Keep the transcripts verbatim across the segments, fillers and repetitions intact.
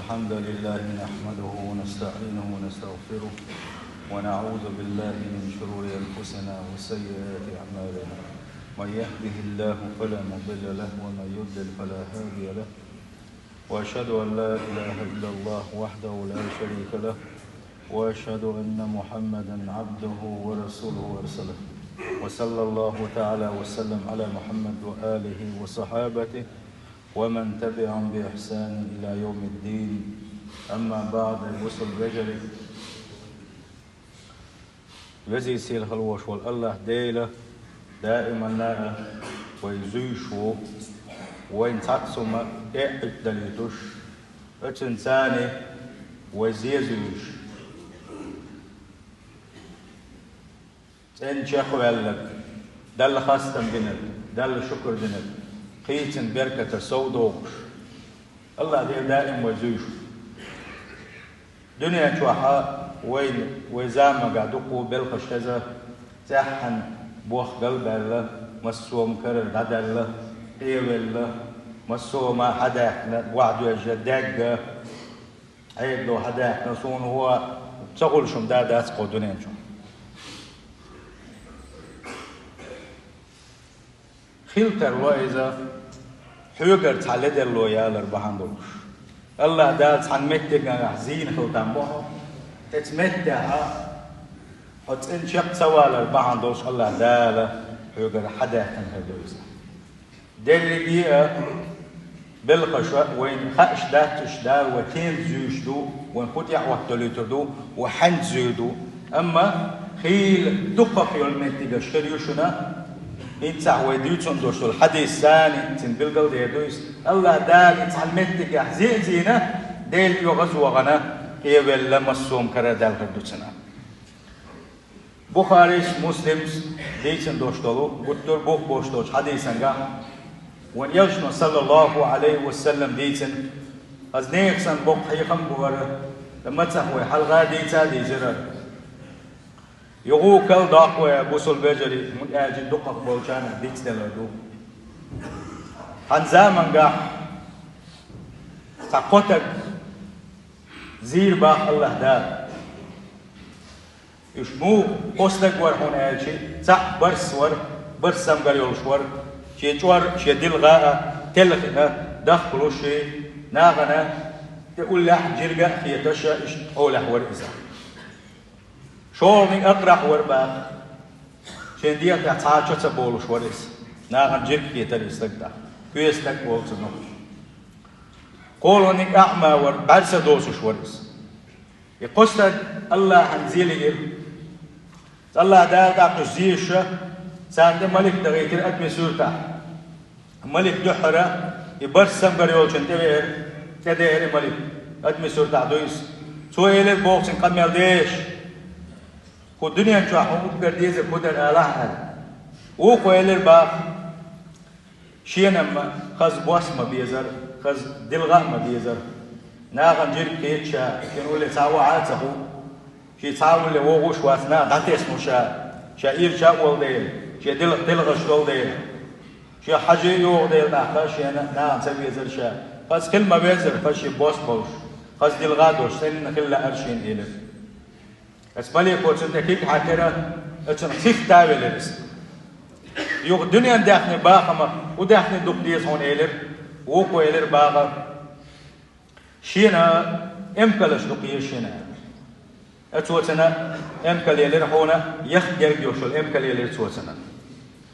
الحمد لله نحمده ونستعينه ونستغفره، ونعوذ بالله من شرور أنفسنا وسيئات أعمالنا. من يهده الله فلا مضل له، ومن يضلل فلا هادي له. وأشهد أن لا إله إلا الله وحده لا شريك له، وأشهد أن محمدا عبده ورسوله أرسله. وصلى الله تعالى وسلم على محمد وآله وصحابته ومن تبعهم بإحسان إلى يوم الدين. أما بعد، бусалба вежарий, веза-сийлахь волуш волу АллахӀ Дела даиманна а вай зуьйш ву, вайна цхьацца хӀума тӀе а Ӏуьттадалуьйтуш, оцунна царна вай зен зуьйш. ЦӀена чекхваьлларг, Далла хастам бинарг, Далла шукур динарг, кхийцина беркатах сов дохуш, АллахӀ Дела даим вай зуьйш ву. Дуьнен чохь а вайна, вай заманга дукха белхаш хеза, цӀеххьана бохкал а баьлла, массо а хӀума карара дӀадаьлла, къевелла, массо а хӀума хьадаьккхина, охьадоьжна, даьгга, Ӏедало хьадаьккхина, суна хӀун а ца хуьлуш хӀума да дац кху дуьнен чохь. Хила тарло иза, хьоьгара цхьа ледарло ялар бахьана долуш. АллахӀ Дала цхьана меттигехь зийна хила там бохьу, оцу меттехь хьо цӀена чекх ца валар бахьана долуш АллахӀ Дала хьоьгара хьадаьккхина хир ду иза. Дерриге а белхаш а вайна хууш дац, уьш Дала вай кхин зуьйш ду, вайна хӀун тӀехь оттадалуьйтур ду, вай хьаьнца зуьйр ду. Амма хийла дукхах йолу меттигаш хир ю шуна, хӀинца вай дуьйцун долуш долу хьадис санна, цуьнан билгал дер ду иза. АллахӀ Дала и цхьана меттигехь зе а зийна, Делан оьгӀаз а вахана, къевелла, массо а хӀума карара даьлла хир ду цунна. Бухарис, Муслимс дийцина долуш долу, гуттар а бух болуш долчу хьадисангахь, вайн Элчано, саллаллаху Ӏалайхи ва саллам, дийцина, аса нехан санна боккха хьехам а бу хӀара, ткъа мацах вай хьалха а дийца а дийзира. Юха а карладоккху вай, бусалба вежарий, хӀунда аьлча дукхах болчарна дицделла ду. Цхьана замангахь цхьа кхо стаг зийра боху АллахӀ Дала. Уьш муха кхо стаг вара хьуна аьлча, цхьаъ барс вара, барс самгар йолуш вара, шен чӀор, шен дилха а телхина, дахкалуш, нахана тӀе уллехь а, жирга а хеташ, иштта хьолехь вара иза. ШолгӀаниг акърахь вара боху, шен дегӀа тӀехь цхьа а чо ца болуш вара иза. Нахана жирга хетара и стаг тӀаккха, кхоьру стаг волу цунах. КхоалгӀаниг аӀма вара, бӀаьрса доцуш вара иза. И кхо стаг АллахӀан зе лиира. АллахӀ Дала тӀаккха уьш зийша, царна тӀе малик дахийтира адамийн суьртахь. Малик дуьххьара и барс самгар йолчун тӀе веара, тӀе деара и малик, адамийн суьртахь ду иза. Цо элира боху цуьнга къамел деш: «Кху дуьнен чохь хьуна уггар дезарг хӀун дара алахьа?» — аьлла. Вукхо элира боху: «Шена-м хаза бос ма безара, хаза дилха а ма дезара. Нахана жирга хета ша, шена улле цхьа а ваха а ца хуу, шен цхьа а улле вогӀуш вац, наха дӀатесна ву ша, ша ирча а волу дела, шен дилха телхаш долу дела, шен хьажа а йогӀу дела, тӀаккха шена нахана ца везара ша. Хаза хила ма везара, хаза шен бос болуш, хаза дилха а долуш, санна хила лаьара шена», — элира. Аса малико цунна тӀе куьг хьаьттира, оцунах сихта а велира иза. Юха дуьненан даьхни бахамах, хӀун даьхни дукха деза хьуна элира, вукхо элира боху: «Шена эмкалаш дукха еза шена». Оцо цунна эмкал елира хьуна, яхка герга йолуш йолу эмкал елира цо цунна.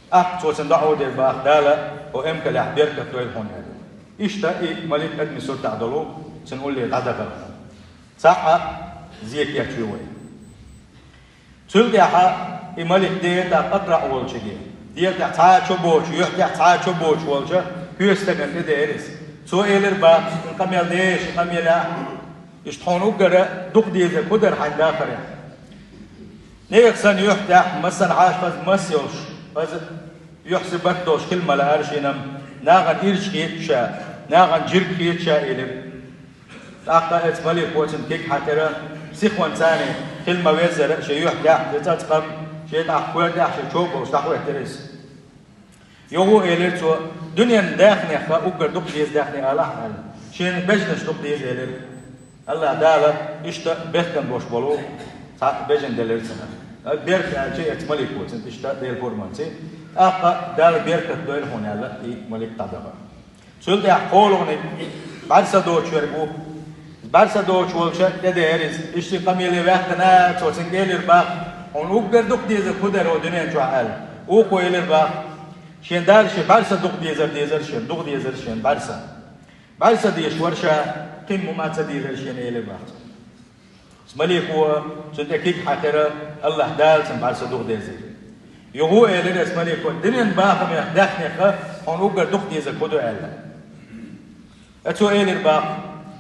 ТӀаккха цо цунна доӀа дира боху: «Дала хьо эмкалехь беркат дойла хьуна», — аьлла. Иштта и малик адамийн суртахь долу, цуьнан улле дӀадахара. Цхьаъ а зе кечвина вай. Цул тӀаьхьа и малик деара тӀаккха акърахь волчуьнга. ДегӀа тӀехь цхьа а чо боцуш, юьхь тӀехь цхьа а чо боцуш волчу кхоьру стагана тӀе деара иза. Цо элира боху: «Хьуна къамел деш, къамел а, иштта хьуна уггара дукха дезарг хӀун дара хьайн дахарехь?» Нехан санна юьхь тӀехь, массанхьа хаза мас йолуш, хаза юьхь-сибат долуш хила ма лаьара шена-м, нахана ирча хета ша, нахана жирга хета ша, элира. ТӀаккха оцу малико цунна куьг хьаьттира, сихонца царна хила ма везара, шен юьхь тӀехь, шен цӀацкъам, шен тӀаккха кхоьру тӀехь шен чо а болуш дӀахӀоьттира иза. Юха а элира цо: «Дуьненан даьхнех уггар дукха деза даьхни алахьа», — аьлла. Шена бежанаш дукха деза элира. Аллахь Дала иштта бехкам беш болу цхьа бежан делира цунна. Беркат аьлча, эцу малико цунна иштта Делан пурманца. ТӀаккха Дала беркат дойла хьуна аьлла, и малик дӀадахара. Цул тӀаьхьа кхоалгӀаниг бӀарса доцуш верг ву. БӀарса доцуш волча тӀедеара иза. Иштта къамеле ваьккхина, цо цунга элира бах: «Хьуна уггар дукха дезарг хӀун дара хӀокху дуьнен чохь?» аьлла. Вукхо элира бах: «Шен Дала шен бӀарса дукха дезар дезара шена, дукха дезара шена бӀарса. БӀарса дезаш вара ша, кхин хӀума ца дезара шена», элира бах цо. Малико цунна тӀе куьг хьаькхира, Аллахь Дала цунна бӀарса дукха дезира. Юха элира эцу малико: «Дуьненан бахамех, даьхнех хьуна уггар дукха дезарг хӀун ду?» аьлла. Ткъа цо элира бах: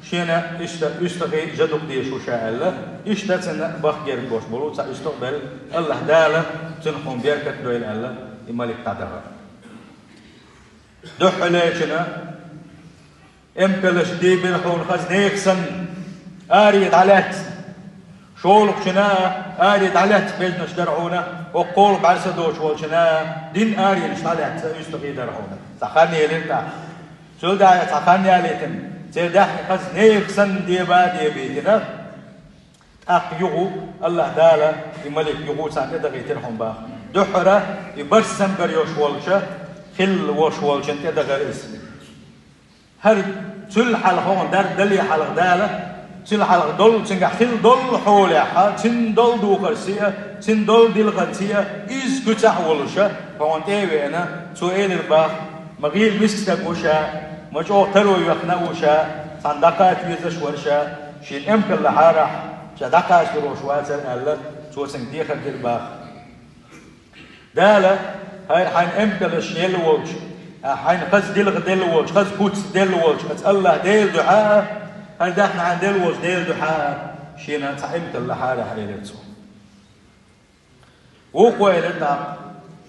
«Шена иштта уьстагӀий, жа дукха дезаш ву ша», аьлла. Иштта цунна бахка герга болуш болу цхьа уьстагӀ белла, Аллахь Дала цунах хьуна беркат дойла аьлла, и малик дӀадахара. Дуьххьарлечунна эмкалаш дийбира хьуна хаза нехан санна, аре дӀалаьцна. ШолгӀачунна аре дӀалаьцна бежанаш дара хьуна, хӀокху кхоалгӀа бӀарса доцуш волчунна дин аренаш дӀалаьцна уьстагӀий дара хьуна. Цхьа хан елира тӀаккха. Цул тӀаьхьа цхьа хан ялийтина, церан даьхни хаза нехан санна деба а дебийтина. ТӀаккха юха Аллахь Дала, и малик юха царна тӀедахийтира хьуна бах. Дуьххьара и барсам гар йолуш волча, хилла волуш волчун тӀедахара иза. ХӀара цул хьалха хьуна дар дале хьалха Дала, цул хьалха долу, цуьнгахь хилла долу хьолехь, цуьнан долу духар сиа, цуьнан долу дилхан сиа, иза куьцахь а волуша, хьуна тӀе а веана, цо элира бах: «Ма гӀийла миска стаг ву ша, ма чӀогӀа таро йоьхна а ву ша, цхьаьна дӀакхача везаш а вара ша, шен эмкал лахьарахь, ша дӀакхача луш вацара», аьлла, цо цуьнга дехар дира бах. Дала, хӀара хьайна эмкалаш елла волчу, хьайна хаза дилха делла волчу, хаза куц делла волчу оцу Аллахь Делан дуьхьа а, хӀара даьхни хьайна делла волчу Делан дуьхьа а, шена цхьа эмкал лахьарахь, элира цо. Вукхо элира тӀаккха: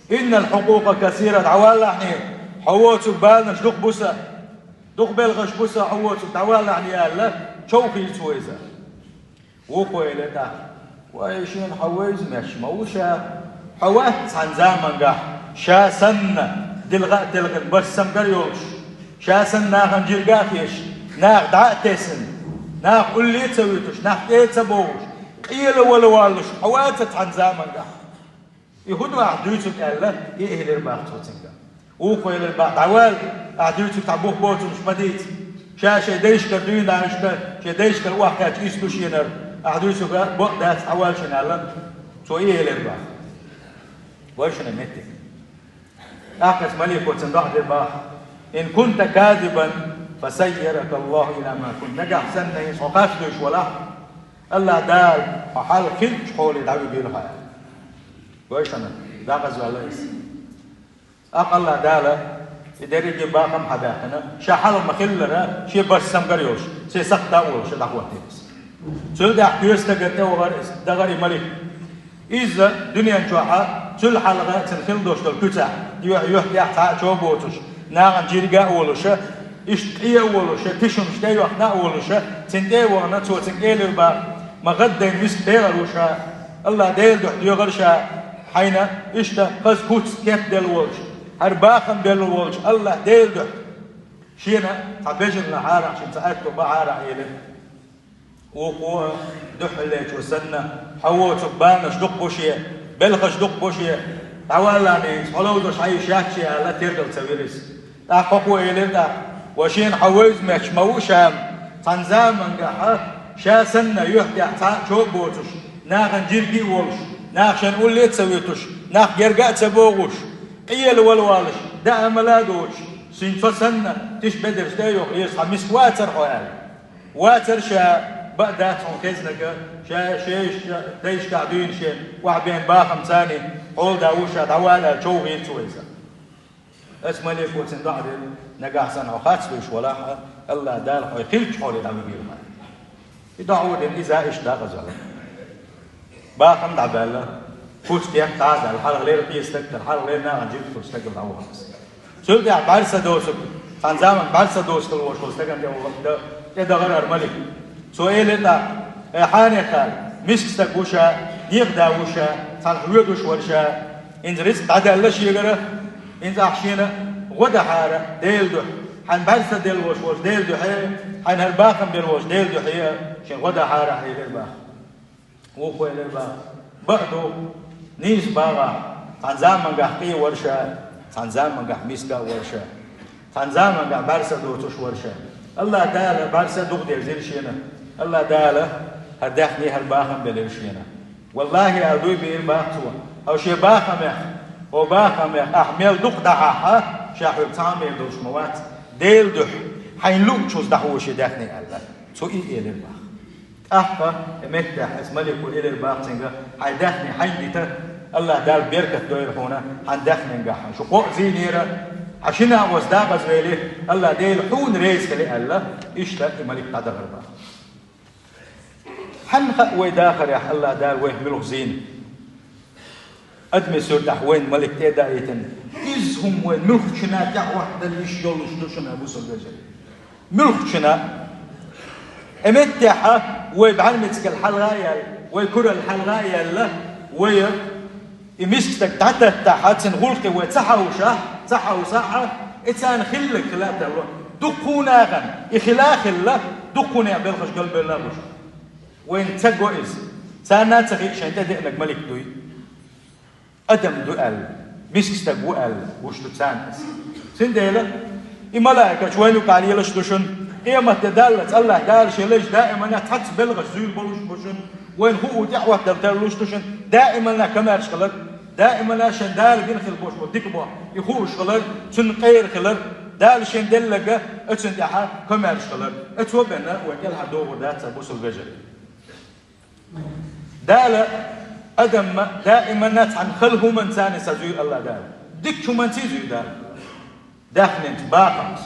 «Иннал хьукъукъа касира», дӀаваллахьний, хьо воцург баланаш дукха бу сан, дукха белхаш бу сан хьо воцург, дӀаваллахьний, аьлла, човхийра цо иза. Вукхо элира тӀаккха: «Вай, шена хьо вевза моьттуш ма ву ша, хьо вац цхьана замангахь ша санна дилха а телхина, барсам гар а йолуш, ша санна нахана жирга а хеташ, нах дӀа а тесна, нах улле а ца вуьтуш, нах тӀе а ца богӀуш, къела вала воллуш хьо вац цхьана замангахь. И хӀун ду ахь дуьйцург?» аьлла, и элира бах цо цуьнга. Вукхо элира бах: «ДӀавала, ахь дуьйцург цхьа бух боцург ма дийца. Ша шайн дайшкара дуьйна а иштта, шайн дайшкара охьакхаьчча, иштта ду шена хӀара. Ахь дуьйцург бакъ дац, дӀавала шена», аьлла, цо и элира бах. Вай шуна меттиг. ТӀаккха оцу малико цунна доӀа дира бах: «Ин кунта казибан, фа саййарака Аллаху ила ма кунта». Нагахь санна хӀинца хьо харц дуьйцуш валахь, Аллахь Дала хьо хьалха хиллачу хьоле дӀавигийла хьо. Вай шуна, дӀакъаза ваьлла иза. ТӀаккха Аллахь Дала и дерриге бахам хьабаьккхина, ша хьалха ма-хиллара, шен барсам гар йолуш, шен сакхта а волуш, дӀахӀоттийна иза. Цул тӀаьхьа кхечу стагана тӀе вахара иза, дахара и малик. Иза дуьнен чохь а, цул хьалха цуьнан хилла долуш долу куьцахь, юьхь-, юьхь-, тӀехь цхьа а чо а боцуш, нахана жирга а волуша, иштта къе а волуша, тишамаш тӀе а йоьхна а волуша, цуьнан тӀе а вахана, цо цуьнга элира бах: «Ма гӀаддайн миска пегӀар ву ша, Аллахь Делан дуьхьа доьхура ша, хьайна иштта хаза куц кепделла волчу, хӀара бахам белла волчу Аллахь Делан дуьхьа шена цхьа бежан лахьарахь, шена цхьа аьтто бахьарахь», элира. Вукхо дуьххьарлечо санна: «Хьо воцург баланаш дукха бу шен, белхаш дукха бу шен, дӀаваллахьний, хьо ловзош хьан йиш яц шен», аьлла, тергал ца вира иза. ТӀаккха хӀокхо элира тӀаккха: «Ва шена хьо вевза моьттуш ма ву ша, цхьана замангахь ша санна юьхь-, тӀехь цхьа а чо а боцуш, нахана жирги а волуш, нах шайна улле а ца вуьтуш, нах герга а ца богӀуш, къела вала воллуш, даа мала а доцуш, шен цо санна, тиша бедарш тӀе а йохуш, иза хьан миска вацара хьо», аьлла. Вацара ша, бакъ дац хьуна хезнарг, ша шайшка, дайшкахь дуьйна шен охьабеана бахамца, хьолада ву ша, дӀавала аьлла, човхийра цо иза. Оцу малико цунна доӀа дира: «Нагахь санна хьо харц дуьйцуш валахь, Аллахь Дала хьо хиллачу хьоле дӀавигийла хьо». И доӀа дина, иза иштта дӀакъаза ваьлла. Бахам дӀабаьлла, куц кепа дӀа а даьлла, хьалхалера кхечу стаг тӀера, хьалхалера нахана жирг хуьлучу стагал дӀавахара иза. Цул тӀаьхьа бӀарса доцург, цхьана заманахь бӀарса доцург волуш волу стагана тӀе вахара, тӀедахара хӀара малик. Цо элира тӀаккха: «Ай хьанеххар, миска стаг ву ша, некъа да ву ша, цхьаьна хьоьдуш вара ша, хӀинца рицкъ дӀадаьлла шегара, хӀинца ахь шена гӀо дахьара Делан дуьхьа. Хьайн бӀаьрса делла волуш волчу Делан дуьхьа, хьайна хӀара бахам бина волчу Делан дуьхьа, шен гӀо дахьара хьайла баха. Вукхо элира баха: «Бакъ ду, нийса бахахь, цхьана заманахь къе вара ша, цхьана заманахь миска а вара ша, цхьана заманахь бӀаьрса доцуш вара ша. АллахӀ Дала бӀаьрса дукха дерзира шена. АллахӀ Дала хӀара даьхни, хӀара бахам белира шена». «ВаллахӀи, — аьлла, дуй биира баха цо, — хьо шен бахамех, хьо бахамех ахь мел дукха дахьахь, ша хьоьга цхьа а мел долуш ма вац, Делан дуьхьа хьайна луучуьнца дӀахьо шен даьхни», — аьлла. Цо и элира баха. ТӀаккха и меттехь аса малико элира баха цуьнга: «Хьайн даьхни хьайна дита, АллахӀ Дала беркат дойла хьуна хьайн даьхненгахь, шу кхоъ зийнера, хьан шина а вац дакъаза вели, АллахӀ Дела хьуна реза хили», — аьлла, иштта и малик дӀадахара баха. Хьанна хаьа вай дахарехь АллахӀ Дала вайх муьлха зийна? Адамийн суьртахь вайна малик тӀе а даийтина, иза хӀума вайна муьлххачунна тӀехӀоттадала йиш йолуш ду шуна, бусалба вежарий. Муьлххачунна. И меттехь вай бӀаьрмецигал хьалха а яьлла, вай курал хьалха а яьлла, вай и миска стаг дӀататтахь, цуьнан гӀуллакхе вай ца хьовшахь, ца хьовсахь, и царна хилларг хила а тарло. Дуккха а нахана и хила а хилла, дуккха а нехан белхаш галбевлла а бу шу. Вайна ца го иза. Царна а ца хиъ шайн тӀедеанарг малик дуй. Адам ду аьлла, миска стаг ву аьлла, гуш ду царна иза. Цундела и малайкаш вайна юкъахь лелаш ду шуна. Къематде даллалц АллахӀ Дала шен лайш даимана цхьацца белхаш зуьйла болуш бу шуна. Вайна хуу тӀехӀоттадала тарлуш ду шуна. Даимана комаьрша хилар, даимана шен Дала бина хила болуш бу дика бохь, и хууш хилар, цунна къера хилар, Дала шен делларг а, оцунна тӀехь комаьрша хилар. Оцо бен вай кӀелхьардохур дац, бусалба вежарий. Дала адамна даимана цхьана хала хӀуманца а ца зуьй АллахӀ Дала. Дикачу хӀуманца а зуьй Дала. Даьхнинца, бахамца.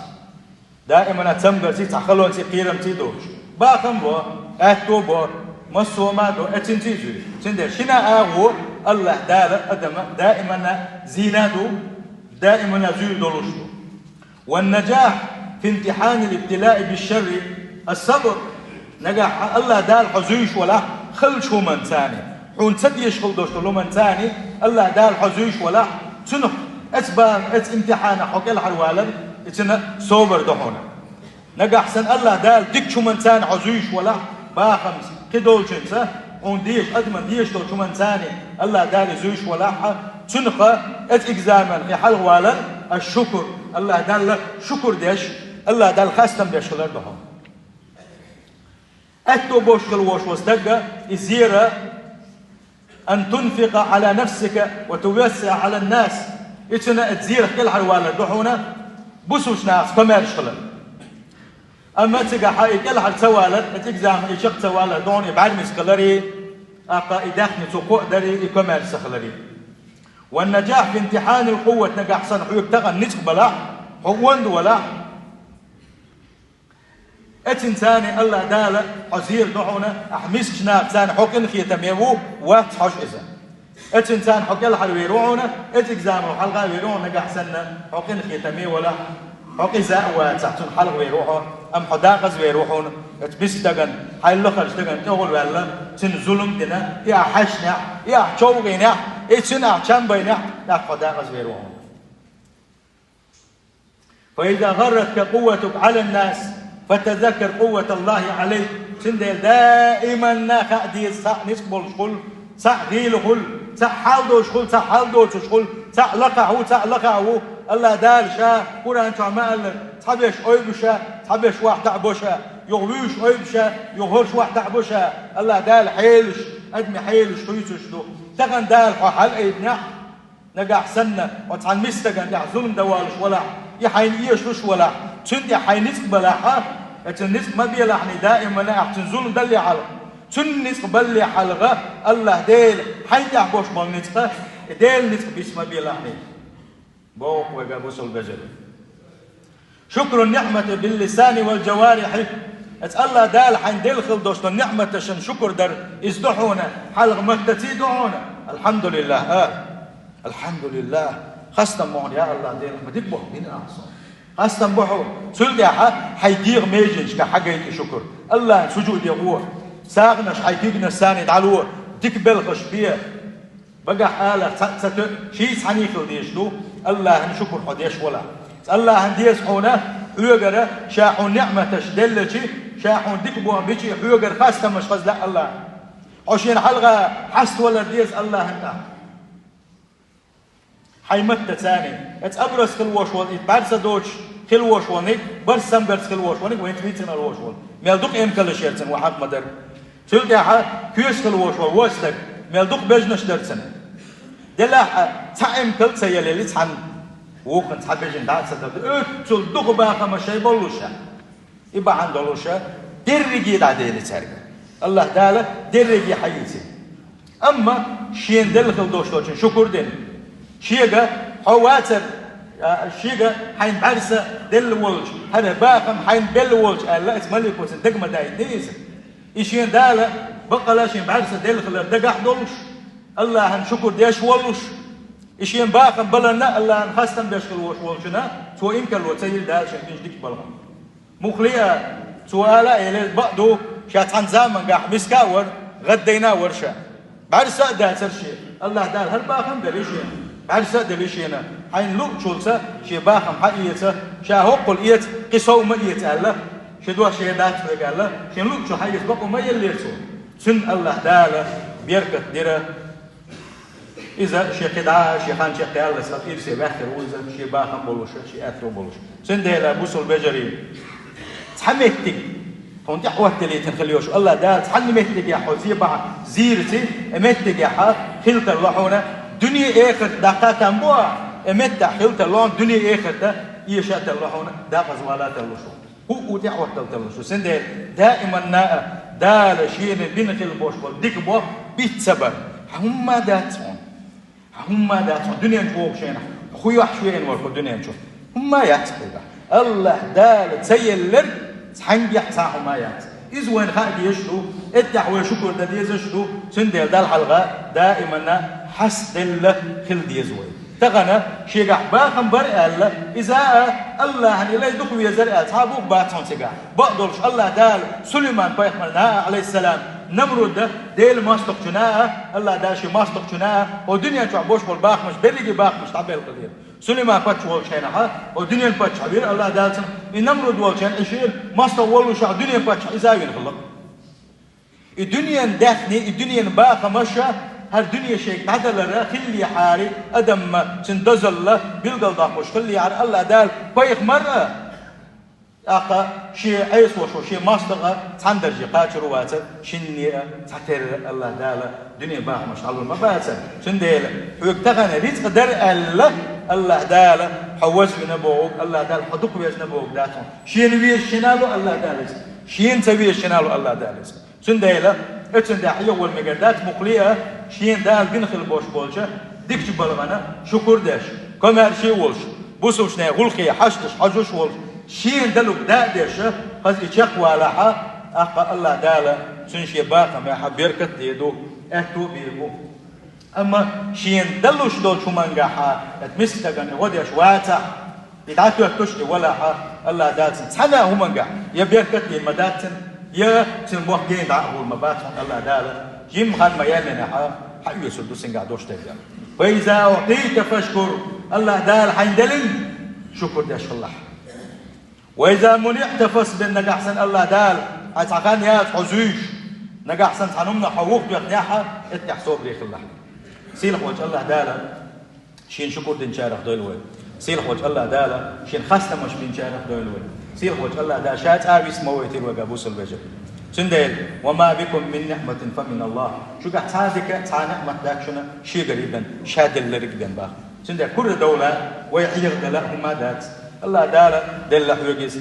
Даимана цамгарца, цхьа халонца, кхерамца а доцуш. Бахам бо, аьтто бо, массо а ма до, оцунца а зуьй. Цундела шина а агӀо АллахӀ Дала адамна даимана зийна а ду, даимана зуьйр долуш ду. «والنجاح في امتحان الابتلاء بالشر الصبر». Нагахь АллахӀ Дала хьо зуьйш валахь халачу хӀуманца а, хьуна ца дезаш хила долуш долу хӀуманца а, АллахӀ Дала хьо зуьйш валахь, цунах, оцу бан, оцу имтихьанах хьо кӀелхьарвалар, и цуьнан собар ду хьуна. Нагахь санна АллахӀ Дала дикачу хӀуманца а хьо зуьйш валахь, бахамца, кхидолчуьнца, хьуна дезаш, адамна дезаш долчу хӀуманца а АллахӀ Дала зуьйш валахь, цунах оцу экзаменах хьалхавалар, аш-шукр, АллахӀ Далла шукр деш, АллахӀ Далла хастам деш хилар ду хьуна. Аьтто беш хила волуш волу стаг, и зера, «أن تنفق على نفسك وتوسع على الناس». И цуьнан оцу зерах кӀелхьарвалар ду хьуна, бусулба нахаца комаьрша хилар. Амма цигахь и кӀелхьара ца валар, и цигзама и чекх ца валар ду хьуна, и бӀаьрмис хиларе, тӀаккха и даьхни цо кхоъ даре, и комаьрша ца хиларе. «والنجاح في امتحان القوة», нагахь санна хьоьга тахана ницкъ балахь, хьо онда валахь, оцунца а АллахӀ Дала хьо зер ду хьуна, ахь мискачу нахаца а хьо къинхетаме ву, вац хьожа иза. Оцунца а хьо кӀелхьарвер ву хьуна, оцу экзаменах хьалха а вер ву хьуна, нагахь санна хьо къинхетаме валахь, хьо къиза а вацахь, цунна хьалхавер ву хьо, амма хьо декъазвер ву хьуна, оцу миска стагана, хьайна лахарчу стагана тӀехула ваьлла, цуьнан зулам а дина, и ахь хьаьшнехь, и ахь човхийнехь, и цуьнан ахь чам байнехь, тӀаккха хьо декъазвер ву хьуна. «فإذا غرتك قوتك على الناس فتذكر قوة الله عليك». Цундела даиманна хаа деза, цхьаъ ницкъ болуш хуьлу, цхьаъ гӀийла хуьлу, цхьаъ хьал долуш хуьлу, цхьаъ хьал доцуш хуьлу, цхьаъ лакхахь ву, цхьаъ лакхахь ву. АллахӀ Дала Ша Къуръан чохь ма-аллара: «Цхьаберш ойбу Ша, цхьаберш вахь таӀ бо Ша, юха вуьйш ойбу Ша, юха хӀорш вахь таӀ бо Ша». АллахӀ Дала хьелаш, адамийн хьелаш хуьйцуш ду. Тахана Дала хьо хьалаайбинехь, нагахь санна, хьо цхьана миска стагана тӀехь зулам дан волуш валахь, и хьайна эшалуш валахь, цунна тӀехь хьайн ницкъ балахь, оцунна ницкъ ма белахьний, даимана ахь цунна зулам далле хьалха, цунна ницкъ балле хьалха, АллахӀ Дела хьайна тӀехь болуш болу ницкъ, и Делан ницкъ биса ма белахьний. Боху вайга бусулба вежарий. «شكر النعمة باللسان والجوارح». Оцу АллахӀ Дала хьайна делла хила долуш долу ниӀматашна шукур дар, иза ду хьуна, хьалха маттаца а ду хьуна. «الحمد لله», а. «الحمد لله». Хастам бу хьуна, я АллахӀ Дела, ма дика боху бина ахьа со. Хастам бу хьуна. Цул тӀаьхьа хьайн дегӀан меженашкахь хьагайта и шукур. АллахӀана сужуде гӀо. СагӀанаш хьайн дегнаш санна дӀало. Дика белхаш бе. Багахь алахь цхьаъ ца тоьу, шийтта цхьаьний хила дезаш ду, АллахӀана шукур хьо деш валахь. АллахӀана деза хьуна, Хьоьгара ша хьуна ниӀматаш деллачи, ша хьуна дика бохам бичи, хьоьгара хастамаш хаза лаьа АллахӀа. Хьо шена хьалха хьаставалар деза АллахӀан тӀа. Хьайн маттаца царна, эца абрас хила вош волу, и бӀаьрса доцуш хила вош волу, барс самгарца хила вош волу, вайн вийцина волуш волу. Мел дукха эмкалаш яр цуьнан, ван хьакъ ма дара. Цул тӀаьхьа коьша хила вош волу вон стаг, мел дукха бежанаш дара цуьнан. Делахь а, цхьа эмкал ца елли цхьанна, вукхунна цхьа бежана дӀа а ца дала, оццул дукха бахамаш шайн боллуш а. И бахьана долуш а, дерриге дӀаделира цаьрга. АллахӀ Дала дерриге хьаийцира. Амма шена делла хила долуш долчун шукур дина. Шега хьо вацар, а, шега хьайн бӀаьрса делла волчу, хӀара бахам хьайн белла волчу аьлла, эца малико цуьнан дага ма даийтина иза. И шена Дала баккъала шен бӀаьрса делла хилар дагахь долуш, АллахӀан шукур деш волуш, и шен бахам баларна АллахӀан хастам беш хила вош волчунна, цо инкарло ца йилла Дала шен динчу дикачу балхана. Муххале а, цо ала а элира, бакъ ду, ша цхьана замангахь миска а вара, гӀаддайна а вара ша. БӀаьрса а дацара шен. АллахӀ Дала хӀара бахам а делира шена. БӀаьрса а делира шена. Хьайна луучулца шен бахам хьаэца, ша хӀоккхул эца, кхин сов ма эца аьлла, шен дош шен дац хьоьга аьлла, шен луучул хьаэца бакъо ма еллера цо. Цуьнан АллахӀ Дала беркат дира. Иза шен кхидӀа а, шен хан чекхъяллалц хала ирсе ваьххира ву иза, шен бахам болуш а, шен аьтто болуш а. Цундела, бусул вежарий, цхьа меттиг, тхуна тӀехӀотталийтина хила йолуш, АллахӀ Дала цхьанна меттигехь хьо зен бахьа зийраци, и меттигехь хила тарло хьуна дуьне-эхарт даккха там бу а, и меттахь хила тарло хьуна дуьне-эхарта эша а тарло хьуна, декъаза вала а тарло шу. ХӀуъу тӀехӀоттал тарло шу. Цундела даиманна а Дала шена бина хила бош болу дика бохам биц ца бар. Хьан хӀумма а дац хьуна. Хьан хӀумма а дац хьуна дуьнен чу вогӀу шена. Хьо хӀун йохьуш веана вара хьо дуьнен чу? ХӀумма а яц хьоьгахь. АллахӀ Дала ца елларг цхьаьнгахь цхьа хӀума а яц. Иза вайна хаа дезаш ду, эттехь вай шукур дан дезаш ду, цундела Далла хьалха даиманна хьастаделла хила деза вай. Тахана шегахь бахам бара аьлла, иза а АллахӀан и лай дукха везара аьлла, цхьа а бух бац хьуна цигахь. Бакъдолуш АллахӀ Дала Сулайман-пайхамарна а, Ӏалайхиссалам, Намруда, Делан мостагӀчунна а, АллахӀ Дала шен мостагӀчунна а, хӀокху дуьнен чохь бош болу бахамаш, берриге бахамаш дӀабелла хилира. Сулайман-паччахь волчу хенахь, хӀокху дуьнен паччахь вира АллахӀ Дала цунна, и Намруд волчу хенахь, и шен мостагӀа воллушехь дуьнен паччахь иза а вина хилла. И дуьненан даьхни, и дуьненан бахамаш а, хӀара дуьне шайга дӀадалар а хиллехьара, адамна цуьнан дозалла билгалдоккхуш хиллехьара, АллахӀ Дала пайхамар а, тӀаккха шен Ӏесош волу шен мостагӀа цхьана дарже кхачар а вацара, шинне а цхьатерра АллахӀ Дала дуьненан бахамаш дӀалур ма бацара. Цундела хьоьга тахана рицкъ дара аьлла, АллахӀ Дала хьо вазвина бохург, АллахӀ Дала хьо дукха везна бохург дац хьуна. Шена везачунна ло АллахӀ Дала рицкъ. Шена ца везачунна ло АллахӀ Дала рицкъ. Цундела, оцуьнан тӀехь хьехавала мегар дац мукхале а, шена Дала гина хила бош болчу дикачу балхана шукур деш, комаьрша а волуш, бусалбачеран гӀуллакхе хьашташ хьожуш а волуш, шена далург дӀа а деш, хаза и чекхвалахь а, тӀаккха АллахӀ Дала цуьнан шен бахамехь беркат а дийр ду, аьтто а бийр бу. Амма шена далуш долчу хӀумангахь а, эта миска стагана гӀо деш вацахь, и дӀатоьттуш а и валахь а, АллахӀ Дала цуьнан цхьана а хӀумангахь я беркат а дийр ма дац цуьнан, я цуьнан мохк гена дӀа а гӀур ма бац хьуна АллахӀ Дала. Жимма хан ма яьллинехь а, хьаоьцур ду цуьнгахь дош дерг. «Фаиза уӀтита фашкур», АллахӀ Дала хьайна деллина шукур деш хилалахь. «Ва иза муниӀта фасбир», нагахь санна АллахӀ Дала хьайна цхьа хан яц хьо зуьйш, нагахь санна цхьана хӀуманах хьо вухатоьхнехь а, эттехь собаре хилалахь. Сийлахь волчу АллахӀ Дала шена шукур динчарах дойла вай. Сийлахь волчу АллахӀ Дала шена хастамаш бинчарах дойла вай. Сийлахь волчу АллахӀ Дала ша цкъа а вист ма войтийла вайгахь, бусалба вежарий. Цундела: «Ва ма бикум мин ниӀматин фа мин АллахӀ». Шуьгахь цхьа а дика, цхьа а ниӀмат дац шуна, шегара бен, ша делларг бен боху. Цундела кура довла, вай хьехадала хӀумма а дац. АллахӀ Дала делла хьоьга иза.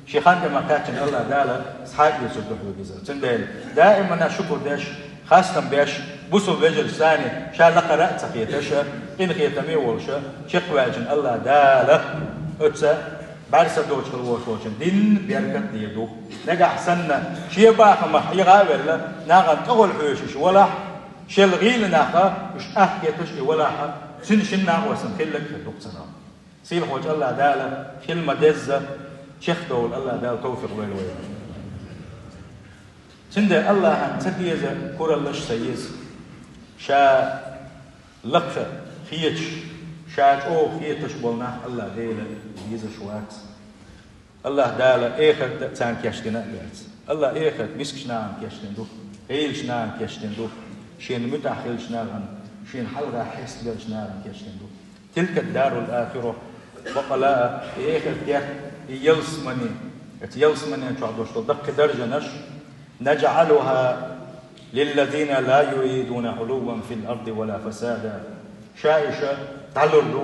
Шен хан тӀе ма-кхаьччина АллахӀ Дала схьаоьцур ду хьоьга иза. Цундела даиманна шукур деш, хастам беш, бусалба вежаршна ша лакхара а ца хеташ, къинхетаме а волуш, чекхваьллачунна АллахӀ Дала оцу бӀаьрса доцуш хила вош волчун динна беркат а дийр ду. Нагахь санна шен бахамах хьегӀа а велла, нахана тӀехула хьоьжуш валахь, шел гӀийла нах а, уьш атта хеташ и валахь, цуьнан шина накъостан хилларг хир ду-кх цунах. Сийлахь волчу АллахӀ Дала хила ма-дезза чекхдовла АллахӀ Дала товфикъ лойла вайна. Цундела АллахӀан ца деза кураллаш а ца еза. Ша лакха хеташ, ша чӀогӀа хеташ болу нах АллахӀ Дела везаш вац. Аллахь Дала эхарт а царна кечдина а бац. Аллахь эхарт мискачу нахана кечдина ду, гӀийлачу нахана кечдина ду, шена муьтӀахь хиллачу нахана, шена хьалха хьестабеллачу нахана кечдина ду. تلك الدار الآخرة, бакъала а, и эхарт а, и ялсамани, эцу ялсаманин чохь долуш долу даккхий даржанаш, نجعلها للذين لا يريدون علوا في الأرض ولا فسادا. Ша иша дӀалур ду,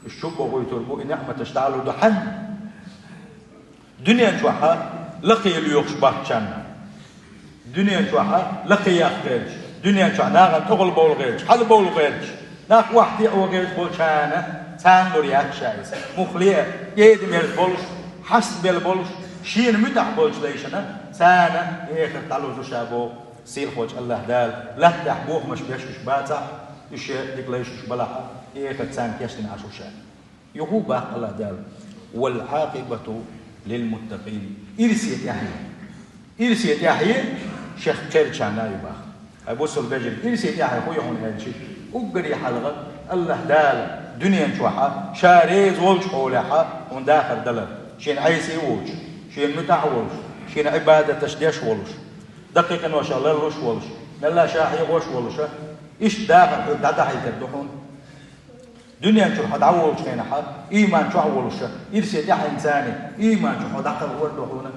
иша чу а бохуьйтур бу, и неӀматаш дӀалур ду. Хьан? Дуьнен чохь лакхе лоьхуш бахчанна. Дуьнен чохь лакхе яккха гӀерташ, дуьнен чохь нахана тӀехула бовла гӀерташ, хьалабовла гӀерташ, нах охьатаӀо гӀерташ болчарна, царна лур яц ша иза. Муххале а, кӀеда-мерза болуш, хьастабелла болуш, шена муьтӀахь болчу лайшна, царна и эхарт дӀалур ду ша боху сийлахьчу Аллахь Дала. Латтахь бохамаш беш уьш бацахь, уьш дика лайш уьш балахь, и эхарт царна кечдина Ӏаш ву ша. Юха боху Аллахь Дала: والعاقبة للمتقين. Ирсе тӀаьхье. Ирсе тӀаьхье шех кхерчарна ю боху. Хьай бусалба вежарий, ирсе тӀаьхье хӀун ю хьуна аьлча, уггаре хьалха Аллахь Дала дуьнен чохь ша реза волчу хьолехь хьуна дахар далар. Шена Ӏеса а волуш, шена муьтӀахь а волуш, шена Ӏибадаташ деш а волуш, даккхий къиношах ларлуш а волуш, мелла ша хьехош а волуш, иштта дахар хьоьга дӀадахьийтар ду хьуна. Дуьнен чуьра хьо дӀаволучу хенахь, ийман чохь а волуш, ирсе тӀаьхьенца а ийман чу хьо дӀакхалхор ду хьуна.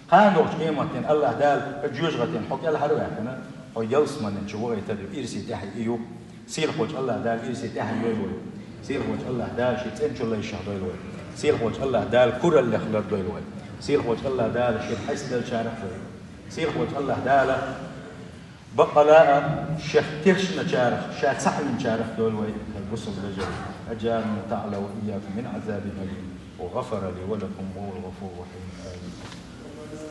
Кхана догӀучу къематдийнахь Аллахь Дала жоьжахатин хьо кӀелхьарваьккхина, хьо ялсаманин чу вахийтар ю, ирсе тӀаьхье и ю. Сийлахьчу Аллахь Дала ирсе тӀаьхье йойла вай. Сийлахьчу Аллахь Дала шен цӀена чу лайшех дойла вай. Сийлахьчу Аллахь Дала кураллех лардойла вай. Сийлахьчу Аллахь Дала шен хьестабеллачарах дойла. Сийлахьчу Аллахь Дала бакъала а шех тешначарах, ша ца Ӏийначарах дойла вай, хьай бусалба вежарий. أجارنا تعالى وإياكم من عذاب أليم، وغفر لي ولكم وهو الغفور الرحيم. آمين.